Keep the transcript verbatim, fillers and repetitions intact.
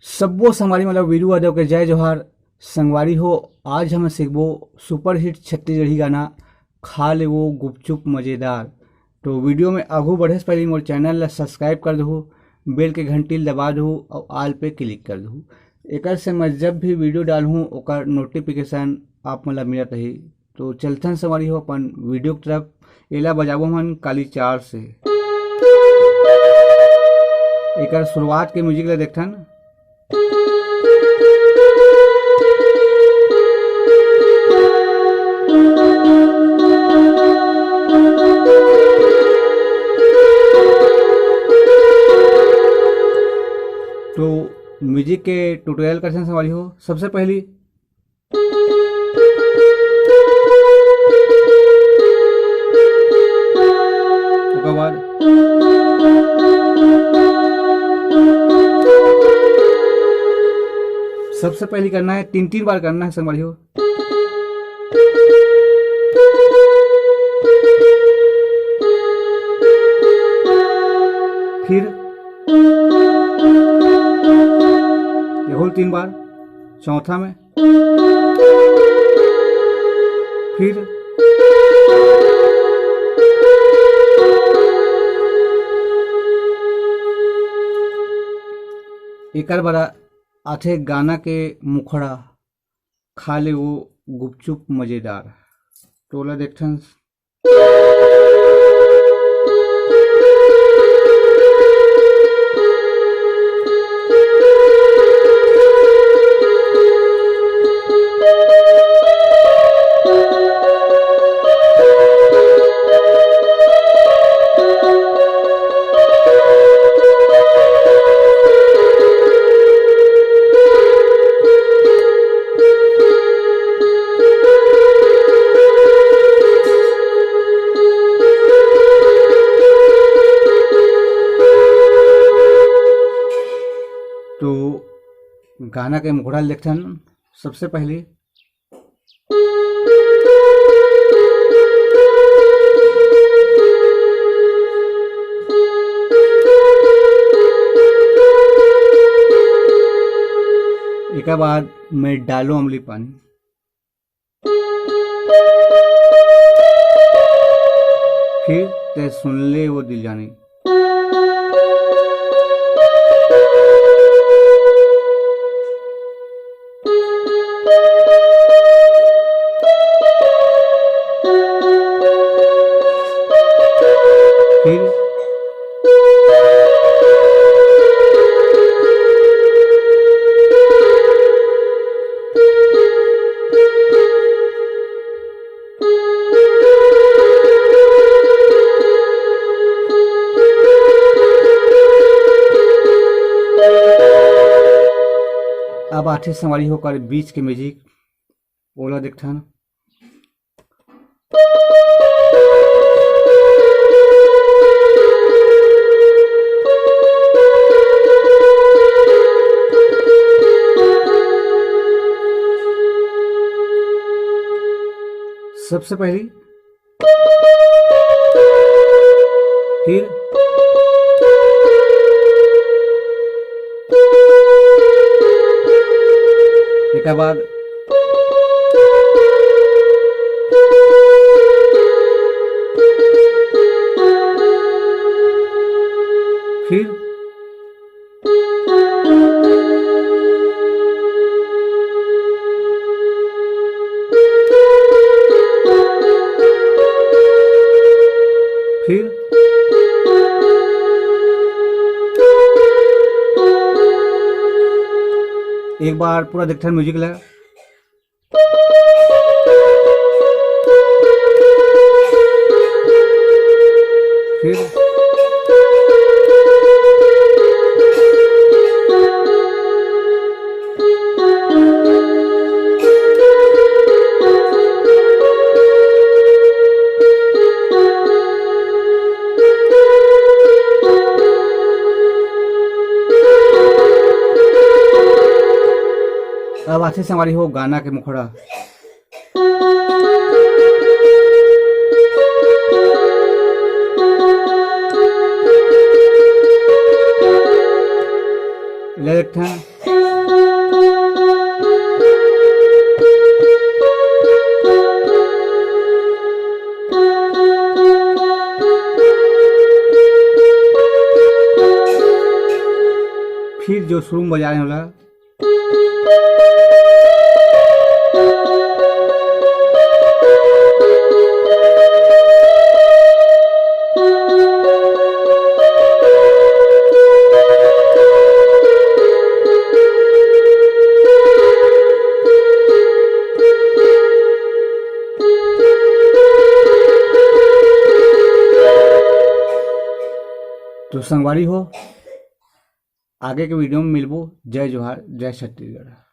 सब्बो संगवारी मन ल वीरू यादव के जय जोहार। संगवारी हो, आज हम सीखबो सुपरहिट छत्तीसगढ़ी गाना खा ले वो गुपचुप मजेदार। तो वीडियो में आगू बढ़े से पहले मोर चैनल ला सब्सक्राइब कर दहू, बेल के घंटी ल दबा दहू और ऑल पे क्लिक कर दहू। एकर से मैं जब भी वीडियो डालहूँ ओकर नोटिफिकेशन आप मन ला मिलत रही। तो चलथन संगवारी हो अपन वीडियो की तरफ। एला बजाबो हमन काली चार से। एकर शुरुआत के म्यूजिक ला देखथन। तो म्यूजिक के ट्यूटोरियल करथन संगवारी हो। सबसे पहली ओकर बाद सबसे पहली करना है, तीन तीन बार करना है संगवारी हो। फिर ये होल तीन बार। चौथा में फिर एकर बर आथे गाना के मुखड़ा, खा ले वो गुपचुप मजेदार। टोला देखथन। तो गाना के मुखड़ा ल देखथन। सबसे पहले एकर बाद मैं डालो अमली पानी। फिर ते सुन ले वो दिल जानी। फिर अब आथे संगवारी हो ओकर बीच के म्यूजिक, ओला देखथन। सबसे पहली फिर एकर बाद फिर फिर एक बार पूरा देखथन म्यूजिक ला। फिर अब आथे संगवारी हो गाना के मुखड़ा। ले एक ठन। फिर जो शुरू में बजाए होला। तो संगवारी हो, आगे के वीडियो में मिलबो। जय जोहार, जय छत्तीसगढ़।